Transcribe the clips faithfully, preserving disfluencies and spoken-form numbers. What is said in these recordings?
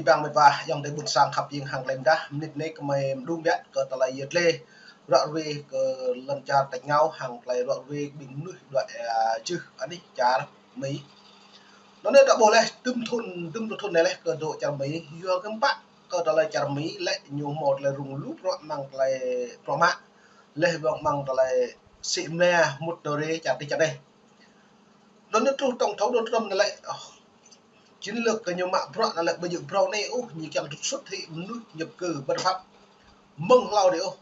Ƀing mĕt wa ayŏng adơi ƀôn sang khăp hing hăng tơlơi mơdah, mơnit anai kơmơi mơđung biă kơ tơlơi yet lĕ ră ruai kơ lŏn čar tač rơngiao hăng tơlơi ră ruai ƀing mơnuih đuaĭ, ơ, čưh anih čar Mi. Anŭn anai ta ƀuh laih, tơm thŭn, tơm thŭn anai laih kơ dŏ čar Mi, yua kơ hiư̆m pă kơ tơlơi čar Mi lĕ ñu hmâo tơlơi rŭng lu bruă amăng tơlơi bruă mă, laih dơ̆ng amăng tơlơi sĭ mơnia mŭt nao rai čar dih čar anai. Anŭn anai truh tổng thống Donald Trump anai lĕ, ơ, chiến lược kơ ñu mă bruă anai lĕ ƀu djơ̆ phrâo anai ôh, ñu kiăng trục xuất hĭ mơnuih nhập cư bất hợp pháp mơ̆ng hlâo anai ôh,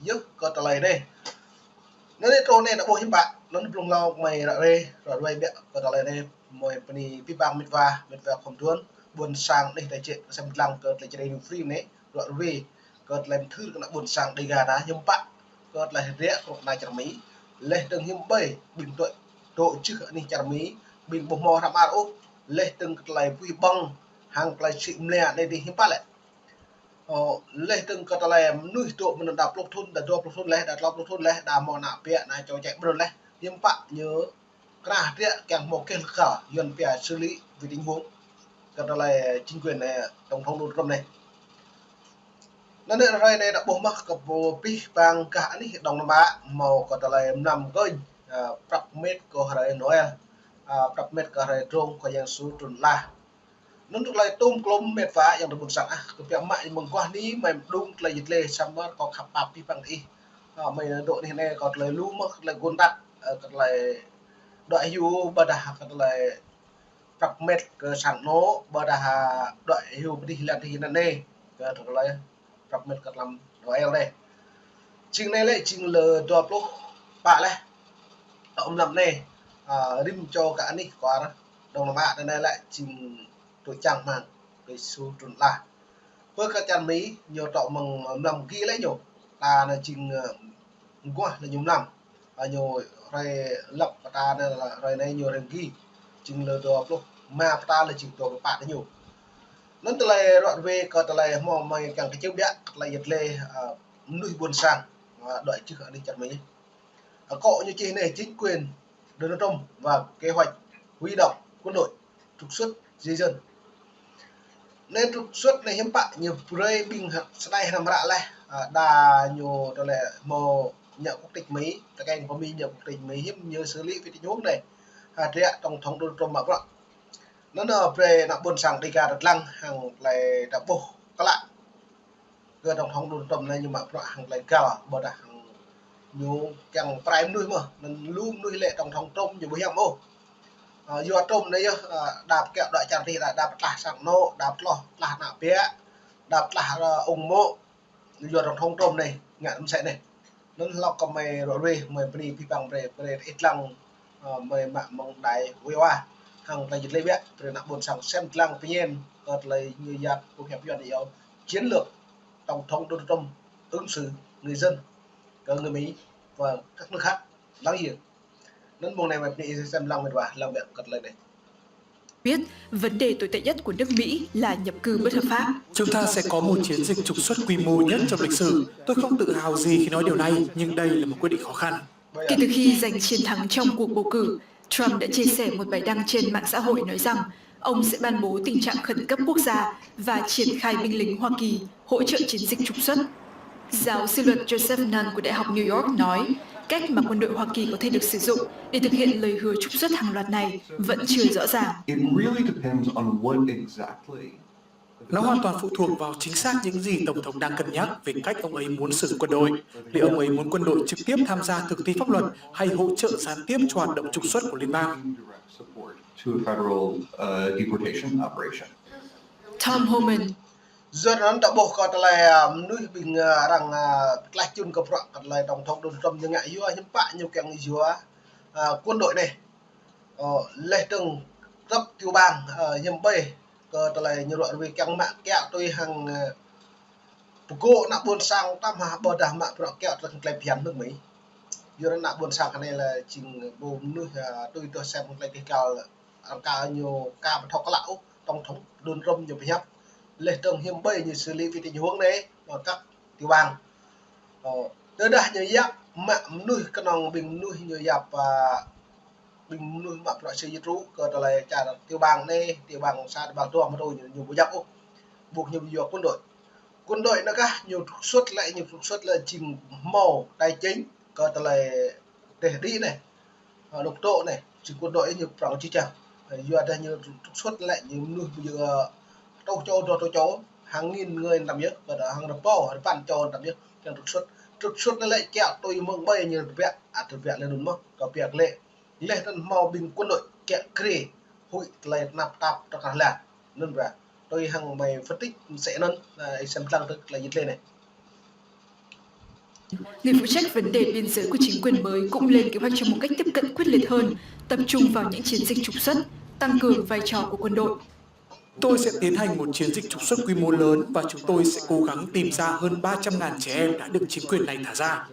yơh kơ tơlơi anai. Anŭn anai truh anai ta ƀuh hiư̆m pă, anŭn anai blung hlâo kơmơi ră ruai, ră ruai biă kơ tơlơi anai, mơi bơni abih bang mĕt wa, mĕt wa khŏm tuan, ƀôn sang anih ta jĕ sem lăng kơ tơlơi Jrai New Free anai, ră ruai kơ tơlơi mơthưr kơ ană ƀôn sang Dêga ta, hiư̆m pă kơ tơlơi hơdră kơ ană čar Mi, laih dơ̆ng hiư̆m ƀơi ƀing dŏ, dŏ čưh anih čar Mi, ƀing ƀu hmâo hră mơar ôh, laih dơ̆ng kơ tơlơi pui ƀơ̆ng hăng tơlơi sĭ mơnia anai dih hiư̆m pă lĕ. Ơ, laih dơ̆ng kơ tơlơi mơnuih dŏ mơ̆n đa pluh thŭn, đa dua pluh thŭn laih, đa klâo pluh thŭn laih, đa hmâo ană biă, ană čô čĕ brơi laih, hiư̆m pă ñu kơnah hơdră kiăng hmâo kơ lơkă, Yuan pia xử lý vì tình huống kơ tơlơi chính quyền, ơ, tổng thống Donald Trump anai. Anŭn anai hrơi anai ta ƀuh mơ̆ kơ ƀuh abih bang gah anih Đông Nam Á hmâo kơ tơlơi mlam gơñ, ơ, prăp mĕt kơ hrơi Noel, ơ, prăp mĕt kơ hrơi drông kơ Yang Yêsu trŭn ala. Anŭn tơlơi tôm klôm mĕt wa ayŏng adơi ƀôn sang ah, kơ biă mă mơ̆ng guah anai mơi mơđung tơlơi yet lĕ samơ̆ kâo khăp pap abih bang ih. Ơ, mơi dŏ anih anai kơ tơlơi lu mơ̆, tơlơi gun tăk, ơ, kơ tơlơi đuaĭ hyu, ƀôdah kơ tơlơi prăp mĕt kơ sang anŏ, ƀôdah đuaĭ hyu pơdih lăn dih anŭn anai, kơ tơlơi prăp mĕt kơ tlam Noel anai. Jing anai lĕ jing lơ dua pluh pă laih. Tơ mlam anai, ơ, rĭm čô gah anih kwar Đông Nam Á anai lĕ jing dŏ čang hmang kơ Yêsu trŭn ala. Pơ kơ čar Mi ñu dŏ mơ̆ng mlam gi lĕ ñu. Ta anai jing, ơ, mơguah anai ñu mlam. Ơ, ñu hrơi lăp pơta anai, hrơi anai ñu hrơi gi. Jing lơ dua pluh rơma pơta lĕ jing dua pluh pă anai ñu. Anŭn tơlơi ră ruai kơ tơlơi hmâo mơi kiăng kơ čơ̆ biă kơ tơlơi yet lĕ, ơ, mơnuih ƀôn sang, ơ, đuaĭ čưh anih čar Mi. Ơ, akŏ ñu čih anai, chính quyền Donald Trump và kế hoạch huy động quân đội trục xuất di dân. Anai trục xuất anai hiư̆m pă ñu brơi ƀing hă-, sơnai hrăm hră laih, ơ, đa ñu tơlơi hmâo nhận quốc tịch Mi, tơkeng pơ Mi nhận quốc tịch Mi hiư̆m ñu xử lý về tình huống anai. Hơdră tổng thống Donald Trump mă bruă. Anŭn anai brơi ană ƀôn sang Dêga ta lăng hăng tơlơi ta ƀuh klă. Kơ tổng thống Donald Trump anai ñu mă bruă hăng tơlơi găl, ƀôdah hăng ñu kiăng pơrai mơnuih mơ̆, anŭn lu mơnuih lĕ tổng thống Trump ñu ƀu hiam ôh. Ơ, yua Trump anai yơh, ơ, đa pơkĕ đuaĭ čar dih, đa, đa pơtlaih sang anŏ, đa pơtloh, pơtlaih ană biă, đa pơtlaih, ơ, ung mô̆, yua tổng thống Trump anai, ngă tơm sĕ anai. Anŭn hlâo kơ mơi ră ruai, mơi bơni abih bang brơi, brơi ih lăng, ơ, mơi mă mơ̆ng đài vê o a. Hăng tơlơi yet lĕ biă, brơi ană ƀôn sang sem lăng pơñen, kơ tơlơi ñu yap, kơ hiăp Yuan iâu, chiến lược tổng thống Donald Trump ứng xử người dân, kơ người Mỹ và các nước khác láng giềng. Anŭn mông anai mơi bơni ih sem lăng mĕt wa, lăng biă kơ tơlơi anai. Biết, vấn đề tồi tệ nhất của nước Mỹ là nhập cư bất hợp pháp. Chúng ta sẽ có một chiến dịch trục xuất quy mô nhất trong lịch sử. Tôi không tự hào gì khi nói điều này, nhưng đây là một quyết định khó khăn. Kể từ khi giành chiến thắng trong cuộc bầu cử, Trump đã chia sẻ một bài đăng trên mạng xã hội nói rằng ông sẽ ban bố tình trạng khẩn cấp quốc gia và triển khai binh lính Hoa Kỳ hỗ trợ chiến dịch trục xuất. Giáo sư luật Joseph Nunn của Đại học New York nói, cách mà quân đội Hoa Kỳ có thể được sử dụng để thực hiện lời hứa trục xuất hàng loạt này vẫn chưa rõ ràng. It really depends on what exactly. Nó hoàn toàn phụ thuộc vào chính xác những gì Tổng thống đang cân nhắc về cách ông ấy muốn sử dụng quân đội. Liệu ông ấy muốn quân đội trực tiếp tham gia thực thi pháp luật hay hỗ trợ gián tiếp cho hoạt động trục xuất của liên bang? To a federal, uh, deportation operation. Tom Homan. Yua anŭn ta ƀuh kơ tơlơi, ơ, mơnuih ƀing, ơ, arăng, ơ, pơtlaih čun kơ bruă kơ tơlơi tổng thống Donald Trump ñu ngă yua hiư̆m pă ñu kiăng yua, ơ, quân đội anai. Ơ, laih dơ̆ng tơlơi tiểu bang, ơ, hiư̆m ƀơi kơ tơlơi ñu ră ruai kiăng mă kiaŏ tui hăng, ơ, pơgŏ ană ƀôn sang tơm hă ƀôdah mă bruă kiaŏ tui hăng tơlơi phiăn nước Mỹ. Yua anŭn ană ƀôn sang anai lĕ jing ƀu mơnuih, ơ, tui tơlơi sem tơlơi kơ kal Arăng ka ñu ka ƀu thâo klă ôh, tổng thống Donald Trump ñu pơhiăp. Laih dơ̆ng hiư̆m ƀơi ñu xử lý về tình huống anai, ơ, kơ các tiểu bang. Ơ, tơdah ñu yap mă mơnuih kơnơ̆ng ƀing mơnuih ñu yap, ơ, ƀing mơnuih mă bruă sui yit rŭ kơ tơlơi čar tiểu bang anai, tiểu bang sa tiểu bang dua mơ̆ ñu, ñu ƀu yap ôh. Ƀuh ñu yua quân đội. Quân đội anŭn kah ñu trục xuất lĕ, ñu trục xuất lĕ jing hmâo tài chính kơ tơlơi teh đĭ anai. Ơ, lục độ anai, jing quân đội ñu prŏng či čang. Ơ, yua dah ñu trục xuất lĕ, ñu mơnuih ƀu djơ̆, ơ, rơtuh čô, dua rơtuh čô, hàng nghìn người tăm yơh, kơ dah hàng rơbâo, rơbăn čô tăm yơh, kiăng trục xuất. Trục xuất anai lĕ kiăng tui mơ̆ng ƀơi ñu tơbiă, ăt tơbiă lĕ anŭn mơ̆n, kơ biă lĕ. Leh anŭn hmâo ƀing quân đội kiăng krê huĭ tơlơi tơnap tap tơkah lah. Anŭn ƀă, tui hăng mơi phân tích mơsĕ anŭn, ơ, ih sem lăng tơ̆ tơlơi yit lĕ anai. Người phụ trách vấn đề biên giới của chính quyền mới cũng lên kế hoạch cho một cách tiếp cận quyết liệt hơn, tập trung vào những chiến dịch trục xuất, tăng cường vai trò của quân đội. Tôi sẽ tiến hành một chiến dịch trục xuất quy mô lớn và chúng tôi sẽ cố gắng tìm ra hơn ba trăm ngàn trẻ em đã được chính quyền này thả ra.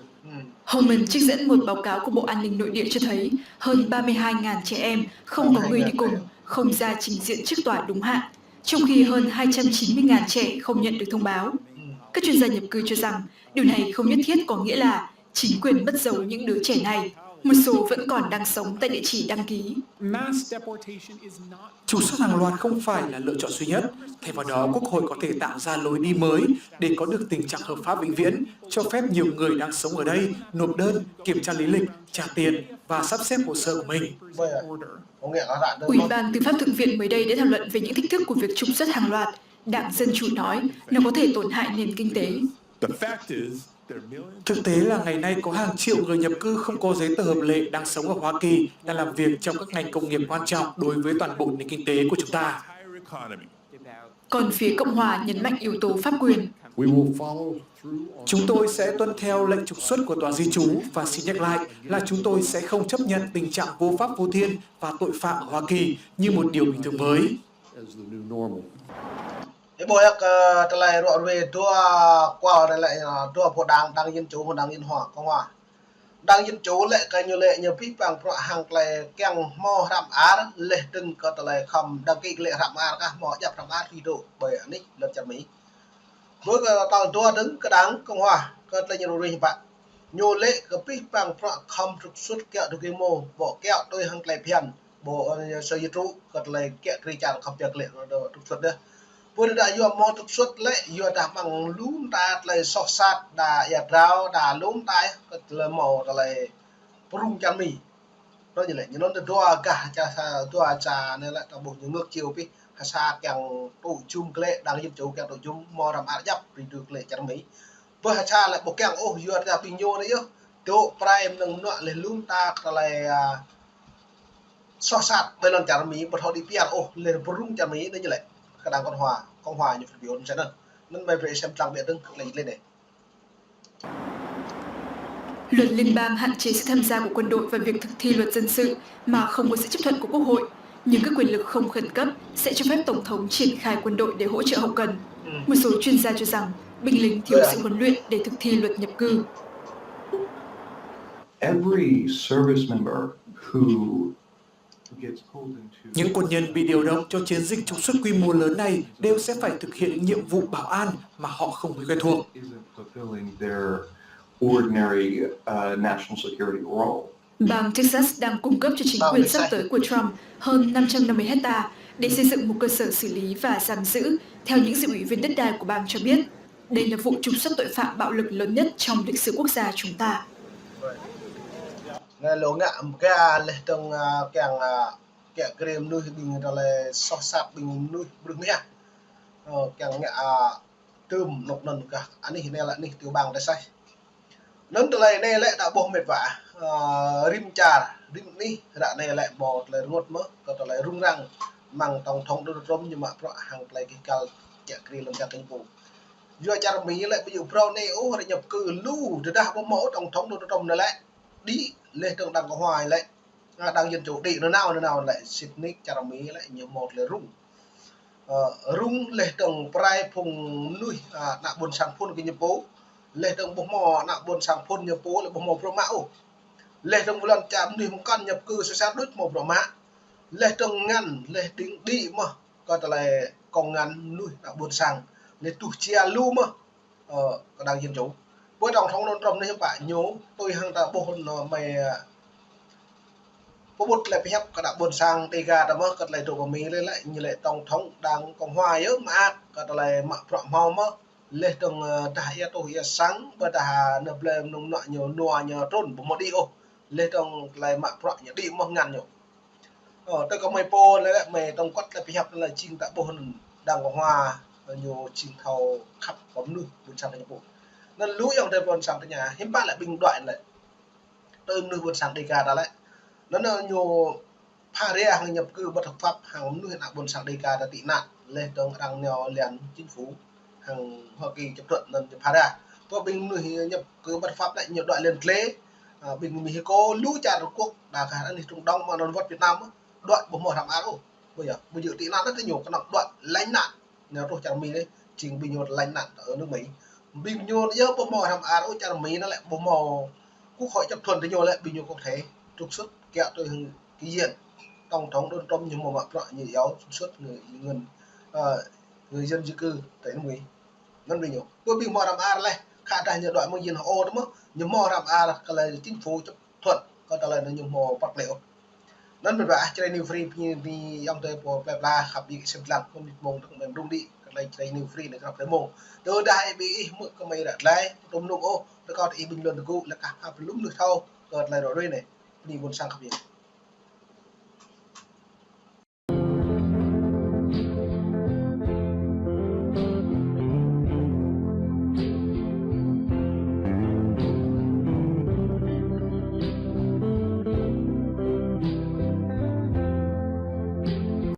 Homan trích dẫn một báo cáo của Bộ An ninh Nội địa cho thấy hơn ba mươi hai ngàn trẻ em không có người đi cùng, không ra trình diện trước tòa đúng hạn, trong khi hơn hai trăm chín mươi ngàn trẻ không nhận được thông báo. Các chuyên gia nhập cư cho rằng điều này không nhất thiết có nghĩa là chính quyền mất dấu những đứa trẻ này. Một số vẫn còn đang sống tại địa chỉ đăng ký. Trục xuất hàng loạt không phải là lựa chọn duy nhất. Thay vào đó, Quốc hội có thể tạo ra lối đi mới để có được tình trạng hợp pháp vĩnh viễn, cho phép nhiều người đang sống ở đây nộp đơn, kiểm tra lý lịch, trả tiền và sắp xếp hồ sơ của mình. Ủy ban Tư pháp Thượng viện mới đây đã thảo luận về những thách thức của việc trục xuất hàng loạt. Đảng Dân Chủ nói nó có thể tổn hại nền kinh tế. Thực tế là ngày nay có hàng triệu người nhập cư không có giấy tờ hợp lệ đang sống ở Hoa Kỳ, đang làm việc trong các ngành công nghiệp quan trọng đối với toàn bộ nền kinh tế của chúng ta. Còn phía Cộng hòa nhấn mạnh yếu tố pháp quyền. Chúng tôi sẽ tuân theo lệnh trục xuất của Tòa Di trú và xin nhắc lại là chúng tôi sẽ không chấp nhận tình trạng vô pháp vô thiên và tội phạm ở Hoa Kỳ như một điều bình thường mới. Ih ƀuh yơh kơ tơlơi ruă ruê dua kual anai lĕ, ơ, dua pô đảng, đảng Dân Chủ, đảng Dân Hòa, Cộng hòa. Đảng Dân Chủ lĕ kơ ñu lĕ ñu pih pang prăk hăng tơlơi kiăng hmâo hrăm ar, leh dơ̆ng kơ tơlơi khŏm đăng ký lĕ hrăm ar kah hmâo djăp hrăm ar ri dŏ ƀơi anih lŏn čar Mi. Ƀơi kơ tal dua dơ̆ng kơ đảng Cộng hòa, kơ tơlơi ñu ruă ruê hiư̆m pă. Ñu lĕ kơ pih pang prăk khŏm trục xuất kiăng dŏ kơ mô, ƀu kiăng tui hăng tơlơi phiăn. Ƀu, ơ, sơ yơh trŭ kơ tơlơi kiăng krê čar khŏm biă lĕ anŭn trục xuất dêh. Pô đa yua hmâo trục xuất lĕ, yua dah mơ̆ng lu mơta tơlơi soh sat, đa ia drao, đa lu mơta kơ tơlơi hmâo tơlơi pơrŭng čar Mi. Anŭn ñu lĕ, ñu anŭn dua gah čar sa, dua čar anai lĕ ta ƀuh ñu ngược chiều pih, ha sa kiăng tŭ jum glaĭ, đảng Dân Chủ kiăng tŭ jum hmâo hrăm ar djăp ri dŏ glaĭ čar Mi. Ƀơi ha sa lĕ ƀu kiăng ôh, yua dah ƀing ñu anai yơh dŏ pơrai mơnơ̆ng mơnuă leh lu mơta tơlơi, ơ, soh sat ƀơi lŏn čar Mi, ƀu thâo đĭ piar ôh, leh pơrŭng čar Mi anai ñu lĕ. Kơ đảng Cộng hòa, Cộng hòa ñu phát biểu mơsĕ anŭn. Anŭn mơi brơi sem lăng biă dơ̆ng tơlơi yit lĕ anai. Luật liên bang hạn chế sự tham gia của quân đội vào việc thực thi luật dân sự mà không có sự chấp thuận của Quốc hội, nhưng các quyền lực không khẩn cấp sẽ cho phép Tổng thống triển khai quân đội để hỗ trợ hậu cần. Một số chuyên gia cho rằng binh lính thiếu sự huấn luyện để thực thi luật nhập cư. Every service member who gets pulled into Những quân nhân bị điều động cho chiến dịch trục xuất quy mô lớn này đều sẽ phải thực hiện những nhiệm vụ bảo an mà họ không hề quen thuộc. Isn't fulfilling their ordinary, uh, national security role. Bang Texas đang cung cấp cho chính quyền sắp tới của Trump hơn năm trăm năm mươi hecta để xây dựng một cơ sở xử lý và giam giữ, theo những dị ủy viên đất đai của bang cho biết. Đây là vụ trục xuất tội phạm bạo lực lớn nhất trong lịch sử quốc gia chúng ta. Anai lu ngă mơga leh dơ̆ng, ơ, kiăng, ơ, kiăng krê mơnuih ƀing tơlơi soh sat ƀing mơnuih bruă mơhiăh. Ơ, kiăng ngă, ơ, tơm anŏ anŭn kah anih anai lĕ anih tiểu bang Texas. Anŭn tơlơi anai lĕ ta ƀuh mĕt wa, ơ, rĭm čar, rĭm anih ră anai lĕ hmâo tơlơi rơngot mơ̆n kơ tơlơi rŭng răng mơ̆ng Tổng thống Donald Trump ñu mă prăk hăng tơlơi kih kal kiăng krê lŏn čar kơ ñu pô. Yua čar Mi lĕ ƀu djơ̆ phrâo anai ôh, ră ñăp kơ lu, tơdah ƀu hmâo Tổng thống Donald Trump anai lĕ, đĭ leh dơ̆ng đảng Cộng hòa lĕ, ơ, đảng Dân Chủ đĭ nanao nanao lĕ sĭt nik čar Mi lĕ ñu hmâo tơlơi rŭng. Ơ, rŭng leh dơ̆ng pơrai phung mơnuih, ơ, ană ƀôn sang phŭn kơ ñu pô. Leh dơ̆ng ƀu hmâo ană ƀôn sang phŭn ñu pô lĕ ƀu hmâo bruă mă ôh. Leh dơ̆ng ƀu lŏn čar mơnuih mơkŏn ñăp kơ sơ sat đôč hmâo bruă mă. Leh dơ̆ng ngăn, leh dơ̆ng đĭ mơ̆n kơ tơlơi kông ngăn mơnuih ană ƀôn sang. Leh tuh jia lu mơ̆n. Ơ, kơ đảng Dân Chủ. Ƀơi Tổng thống Donald Trump anai hiư̆m pă ñu, tui hăng ta ƀuh anŭn mơi, ơ, Pơƀut tơlơi pơhiăp kơ đah ƀôn sang Đêga ta mơ̆, kơ tơlơi dŏ pơ Mi lĕ, lĕ ñu lĕ tổng thống Đảng Cộng Hòa yơh mơak, kơ tơlơi mă bruă hmâo mơ̆. Leh dong, ơ, dah ia tuh ia sang, ƀôdah nơ blơi mơnŭng mơnuă ñu nua ñu trŭn ƀu hmâo đĭ ôh. Leh dong tơlơi mă bruă ñu đĭ mơ̆ ngăn ñu. Ơ, tơ kơ mơi pô lĕ, lĕ mơi tổng quát tơlơi pơhiăp lĕ jing ta ƀuh anŭn Đảng Cộng Hòa, ñu jing thâo khăp kơ mơnuih ƀôn sang ta ñu pô. Anŭn lu yơh tơ ƀôn sang ta ñu, hiư̆m pă lĕ ƀing đuaĭ lĕ. Tơ mơnuih ƀôn sang Đêga ta lĕ. Anŭn, anŭn ñu phara hăng nhập cư bất hợp pháp hăng mơnuih ană ƀôn sang Đêga ta tị nạn. Leh dong arăng nao lian chính phủ hăng Hoa Kỳ chấp thuận anŭn ñu phara. Pơ ƀing mơnuih nhập cư bất hợp pháp lĕ ñu đuaĭ lian glê, ơ, ƀing Mexico, lu čar Trung Quốc, đa kơ anih Trung Đông mơ̆ anŭn wơ̆t Việt Nam, đuaĭ ƀu hmâo hrăm ar ôh. Ƀu yơh, ƀu djơ̆ tị nạn lĕ ñu kơnơ̆ng đuaĭ lánh nạn. Nao truh čar Mi lĕ, jing ƀing ñu lánh nạn tơ nước Mỹ. Ƀing ñu yơh ƀu hmâo hrăm ar ôh, čar Mi anŭn lĕ ƀu hmâo quốc hội chấp thuận tơ ñu lĕ, ƀing ñu có thể trục xuất kiăng tui hăng cái diện tổng thống Donald Trump ñu hmâo mă bruă ñu iâu trục xuất người, người, ơ, người dân di cư tơ nước Mỹ. Anŭn ƀing ñu. Pơ ƀing hmâo hrăm ar lĕ, khă dah ñu đuaĭ mơ̆ng yin hơô tơ mơ̆, ñu hmâo hrăm ar kơ lĕ chính phủ chấp thuận, kơ tơlơi anŭn ñu hmâo păt lĕ ôh. Anŭn mơ̆n ƀă ah Jrai New Free bơni bơni ayŏng adơi pô plơi pla khăp ƀing sĭt lăng, kơ mĭt mông tơ̆ng mơ̆n rung đĭ, kơ tơlơi Jrai New Free anai krăp lĕ mông. Tơdah ih ƀing ih hmư̆ kơ mơi ră tơlơi, tơm nŭm ôh, rơkâo tơ ih ƀing lŏn tơgŭ, lĕ kah hăp lŭm nŭ thâo, kơ tơlơi ră ruai anai. Bơni ƀôn sang khăp yơh.